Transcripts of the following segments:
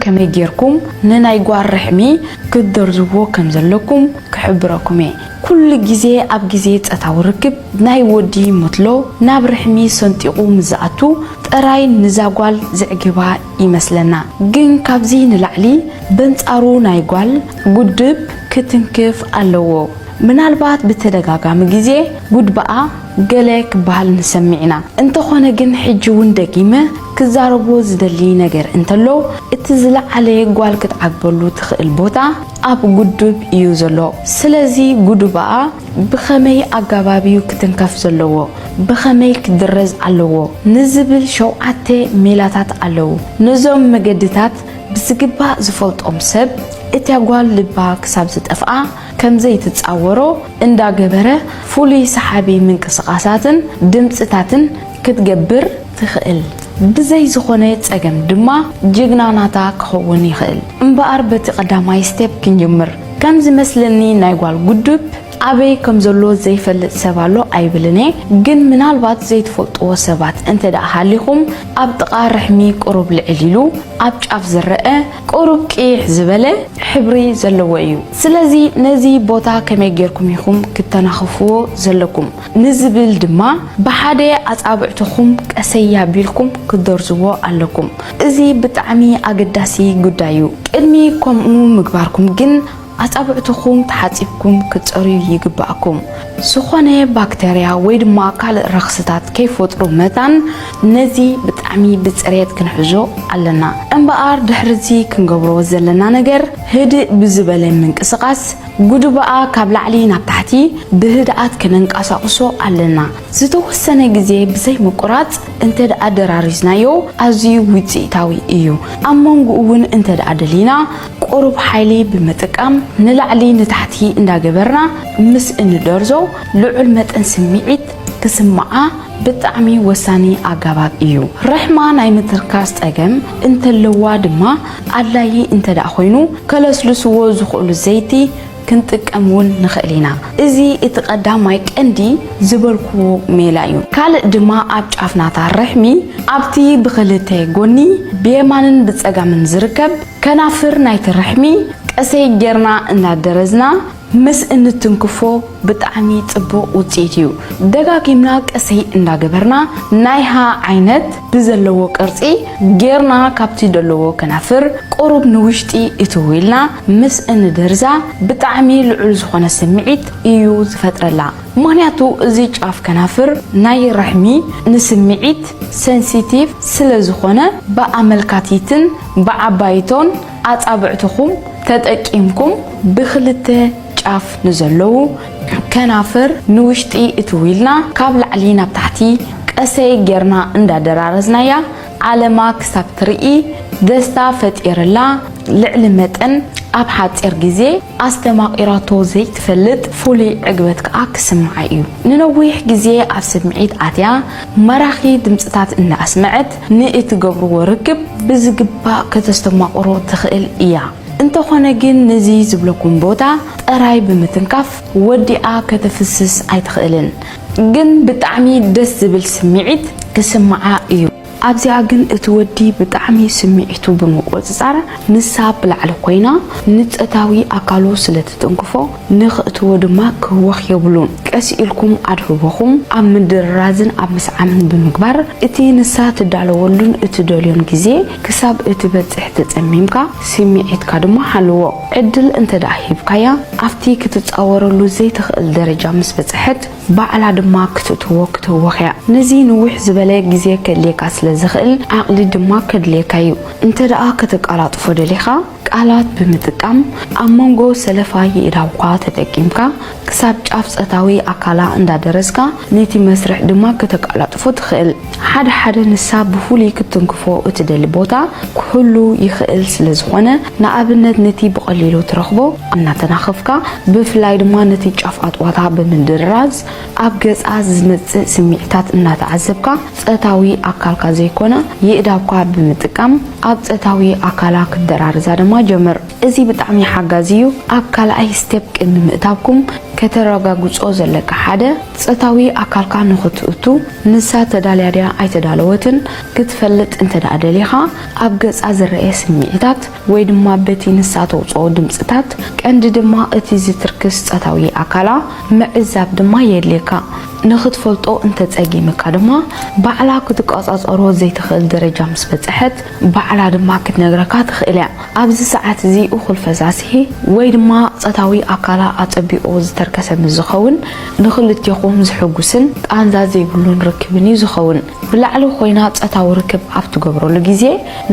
ከመይ ጌርኩም ንናይ ጓል ርሕሚ ክትደርዝዎ ከም ዘለኩም ክሕብረኩም እየ። ኩሉ ግዜ ኣብ ግዜ ጸታዊ ርክብ ናይ ወዲ መትሎ ናብ ርሕሚ ሰንጢቑ ምስ ዝኣቱ ጥራይ ንዛ ጓል ዘዕግባ ይመስለና። ግን ካብዚ ንላዕሊ በንጻሩ ናይ ጓል ጉድብ ክትንክፍ ኣለዎ። ምናልባት ብተደጋጋሚ ግዜ ጉድባኣ ገለ ክበሃል ንሰምዕ ኢና። እንተኾነ ግን ሕጂ እውን ደጊመ ክዛረቦ ዝደሊ ነገር እንተሎ፣ እቲ ዝለዓለ ጓል ክትዓግበሉ ትኽእል ቦታ ኣብ ጉድብ እዩ ዘሎ። ስለዚ ጉድባኣ ብኸመይ ኣገባብ እዩ ክትንከፍ ዘለዎ? ብኸመይ ክድረዝ ኣለዎ? ንዝብል ሸውዓተ ሜላታት ኣለዉ። ነዞም መገድታት ብዝግባእ ዝፈልጦም ሰብ፣ እታ ጓል ልባ ክሳብ ዝጠፍኣ ከም ዘይትጻወሮ እንዳገበረ፣ ፍሉይ ሰሓቢ ምንቅስቓሳትን ድምጽታትን ክትገብር ትኽእል። ብዘይ ዝኾነ ጸገም ድማ ጅግና ናታ ክኸውን ይኽእል። እምበኣር በቲ ቀዳማይ ስቴፕ ክንጅምር። ከም ዝመስለኒ ናይ ጓል ጉድብ ኣበይ ከም ዘሎ ዘይፈልጥ ሰብ ኣሎ ኣይብልን እየ፣ ግን ምናልባት ዘይትፈልጥዎ ሰባት እንተ ደኣ ሃሊኹም፣ ኣብ ጥቓ ርሕሚ ቁሩብ ልዕል ኢሉ ኣብ ጫፍ ዝረአ ቁሩብ ቅይሕ ዝበለ ሕብሪ ዘለዎ እዩ። ስለዚ ነዚ ቦታ ከመይ ጌርኩም ኢኹም ክተናኽፍዎ ዘለኩም ንዝብል ድማ ብሓደ ኣጻብዕትኹም ቀሰይ ኣቢልኩም ክትደርዝዎ ኣለኩም። እዚ ብጣዕሚ ኣገዳሲ ጉዳይ እዩ። ቅድሚ ከምኡ ምግባርኩም ግን ኣጻብዕትኹም ተሓጺብኩም ክትጸርዩ ይግባኣኩም። ዝኾነ ባክተርያ ወይ ድማ ካልእ ረኽስታት ከይፈጥሩ መታን ነዚ ብጣዕሚ ብጽሬት ክንሕዞ ኣለና። እምበኣር ድሕሪ እዚ ክንገብሮ ዘለና ነገር ህድእ ብዝበለ ምንቅስቓስ ጉድባኣ ካብ ላዕሊ ናብ ታሕቲ ብህድኣት ክነንቀሳቕሶ ኣለና። ዝተወሰነ ግዜ ብዘይ ምቁራጽ እንተ ደኣ ደራሪዝናዮ ኣዝዩ ውጽኢታዊ እዩ። ኣብ መንጎኡ እውን እንተ ደኣ ደሊና ቁሩብ ሓይሊ ብምጥቃም ንላዕሊ ንታሕቲ እንዳገበርና ምስ እንደርዞ ልዑል መጠን ስምዒት ክስምዓ ብጣዕሚ ወሳኒ ኣገባብ እዩ። ርሕማ ናይ ምትርካስ ጸገም እንተለዋ ድማ ኣድላዪ እንተ ደኣ ኮይኑ ከለስልስዎ ዝኽእሉ ዘይቲ ክንጥቀም እውን ንኽእል ኢና። እዚ እቲ ቀዳማይ ቀንዲ ዝበልኩዎ ሜላ እዩ። ካልእ ድማ ኣብ ጫፍ ናታ ርሕሚ ኣብቲ ብኽልተ ጎኒ ብየማንን ብጸጋምን ዝርከብ ከናፍር ናይቲ ርሕሚ ቀሰይ ጌርና እናደረዝና ምስ እንትንክፎ ብጣዕሚ ጽቡቕ ውጽኢት እዩ። ደጋጊምና ቀሰይ እንዳገበርና ናይ ሃ ዓይነት ብዘለዎ ቅርጺ ጌርና ካብቲ ደለዎ ከናፍር ቁሩብ ንውሽጢ እትው ኢልና ምስ እንደርዛ ብጣዕሚ ልዑል ዝኾነ ስምዒት እዩ ዝፈጥረላ። ምኽንያቱ እዚ ጫፍ ከናፍር ናይ ርሕሚ ንስምዒት ሰንሲቲቭ ስለ ዝኾነ ብኣመልካቲትን ብዓባይቶን ኣጻብዕትኹም ተጠቂምኩም ብኽልተ ጫፍ ንዘለዉ ከናፍር ንውሽጢ እትው ኢልና ካብ ላዕሊ ናብ ታሕቲ ቀሰይ ጌርና እንዳደራረዝናያ ዓለማ ክሳብ ትርኢ ደስታ ፈጢርላ ልዕሊ መጠን ኣብ ሓጺር ግዜ ኣስተማቒራቶ ዘይትፈልጥ ፍሉይ ዕግበት ከኣ ክስምዓ እዩ። ንነዊሕ ግዜ ኣብ ስምዒት ኣትያ ማራኺ ድምጽታት እናኣስመዐት ንእትገብርዎ ርክብ ብዝግባእ ከተስተማቕሮ ትኽእል እያ። እንተኾነ ግን ነዚ ዝብለኩም ቦታ ጥራይ ብምትንካፍ ወዲኣ ከተፍስስ ኣይትኽእልን። ግን ብጣዕሚ ደስ ዝብል ስምዒት ክስምዓ እዩ። ኣብዚኣ ግን እቲ ወዲ ብጣዕሚ ስምዒቱ ብምቁጽጻር ንሳ ብላዕሊ ኮይና ንጸታዊ ኣካሉ ስለ ትትንክፎ ንኽእትዎ ድማ ክህወኽ የብሉን። ቀስ ኢልኩም ኣድህቦኹም ኣብ ምድርራዝን ኣብ ምስዓምን ብምግባር እቲ ንሳ ትዳለወሉን እትደልዮን ግዜ ክሳብ እትበጽሕ ተጸሚምካ ስምዒትካ ድማ ሓልዎ። ዕድል እንተ ደኣ ሂብካያ ኣብቲ ክትጻወረሉ ዘይትኽእል ደረጃ ምስ በጽሐት ባዕላ ድማ ክትእትዎ ክትህወኽ እያ። ነዚ ንውሕ ዝበለ ግዜ ከድልየካ ስለ ዝኽእል ዓቕሊ ድማ ከድልየካ እዩ። እንተ ደኣ ከተቃላጥፎ ደሊኻ ቃላት ብምጥቃም ኣብ መንጎ ሰለፋ የእዳውካ ተጠቂምካ ክሳብ ጫፍ ጸታዊ ኣካላ እንዳደረስካ ነቲ መስርሕ ድማ ከተቃላጥፎ ትኽእል። ሓደ ሓደ ንሳ ብፍሉይ ክትትንክፎ እትደሊ ቦታ ክህሉ ይኽእል ስለ ዝኾነ ንኣብነት ነቲ ብቐሊሉ ትረኽቦ እናተናኸፍካ ብፍላይ ድማ ነቲ ጫፍ ኣጥዋታ ብምድርራዝ ኣብ ገጻ ዝመጽእ ስምዒታት እናተዓዘብካ ጸታዊ ኣካልካ ዘይኮነ የእዳውካ ብምጥቃም ኣብ ጸታዊ ኣካላ ክትደራርዛ ድማ ጀምር። እዚ ብጣዕሚ ሓጋዚ እዩ። ኣብ ካልኣይ ስቴፕ ቅድሚ ምእታውኩም ከተረጋግጾ ዘለካ ሓደ፣ ጾታዊ ኣካልካ ንኽትእቱ ንሳ ተዳልያ ድያ ኣይተዳለወትን ክትፈልጥ እንተ ደኣ ደሊኻ፣ ኣብ ገጻ ዝረኣየ ስምዒታት ወይ ድማ በቲ ንሳ ተውጽኦ ድምጽታት፣ ቀንዲ ድማ እቲ ዝትርክስ ጾታዊ ኣካላ ምዕዛብ ድማ የድልየካ። ንኽትፈልጦ እንተ ጸጊምካ ድማ፣ ባዕላ ክትቆጻጸሮ ዘይትኽእል ደረጃ ምስ በጽሐት፣ ባዕላ ድማ ክትነግረካ ትኽእል እያ። ኣብዚ ሰዓት እዚ እኹል ፈሳሲ ወይ ድማ ጾታዊ ኣካላ ኣጸቢቑ ዝተርከሰ ምስ ዝኸውን፣ ንኽልቴኹም ዝሕጉስን ቃንዛ ዘይብሉን ርክብን እዩ ዝኸውን። ብላዕሊ ኮይና ጾታዊ ርክብ ኣብ ትገብረሉ ግዜ፣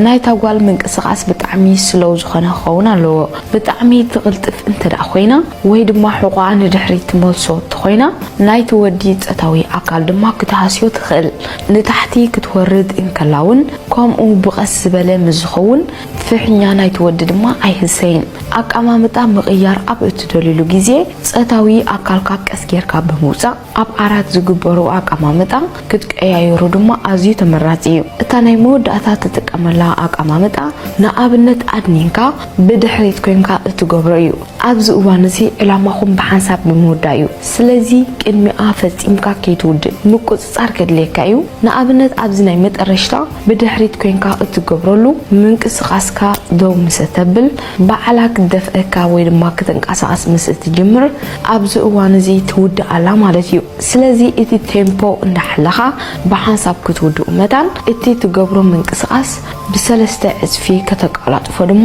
ናይታ ጓል ምንቅስቓስ ብጣዕሚ ስሎው ዝኾነ ክኸውን ኣለዎ። ብጣዕሚ ትቕልጥፍ እንተ ደኣ ኮይና፣ ወይ ድማ ሕቖኣ ንድሕሪት ትመልሶ እንተኾይና፣ ናይቲ ወዲ ጾታዊ ኣካል ድማ ክትሃስዮ ትኽእል። ንታሕቲ ክትወርድ እንከላ እውን ከምኡ ብቐስ ዝበለ ምስ ዝኸውን፣ ፍሕኛ ናይቲ ወዲ ድማ ኣይህሰይን። ኣቀማምጣ ምቕያር ኣብ እትደልዩሉ ግዜ፣ ጾታዊ ኣካልካ ቀስ ጌርካ ብምውጻእ፣ ኣብ ዓራት ዝግበሩ ኣቀማምጣ ክትቀያይሩ ድማ ኣዝዩ ተመራጺ እዩ። እታ ናይ መወዳእታ ትጥቀመላ ኣቀማምጣ፣ ንኣብነት ኣድኒንካ ብድሕሪት ኮይንካ እትገብሮ እዩ። ኣብዚ እዋን እዚ ዕላማኹም ብሓንሳብ ብምውዳእ እዩ። ስለዚ ቅድሚኣ ፈጺምካ ከይትውድእ ምቁጽጻር ከድልየካ እዩ። ንኣብነት ኣብዚ ናይ መጠረሽታ ብድሕሪት ኮይንካ እትገብረሉ ምንቅስቓስካ ደው ምስ እተብል፣ ባዕላ ክትደፍአካ ወይ ድማ ክትንቀሳቐስ ምስ እትጅምር፣ ኣብዚ እዋን እዚ ትውድእ ኣላ ማለት እዩ። ስለዚ እቲ ቴምፖ እንዳሓለኻ ብሓንሳብ ክትውድኡ መታን፣ እቲ ትገብሮ ምንቅስቓስ ብሰለስተ ዕጽፊ ከተቀላጥፎ ድማ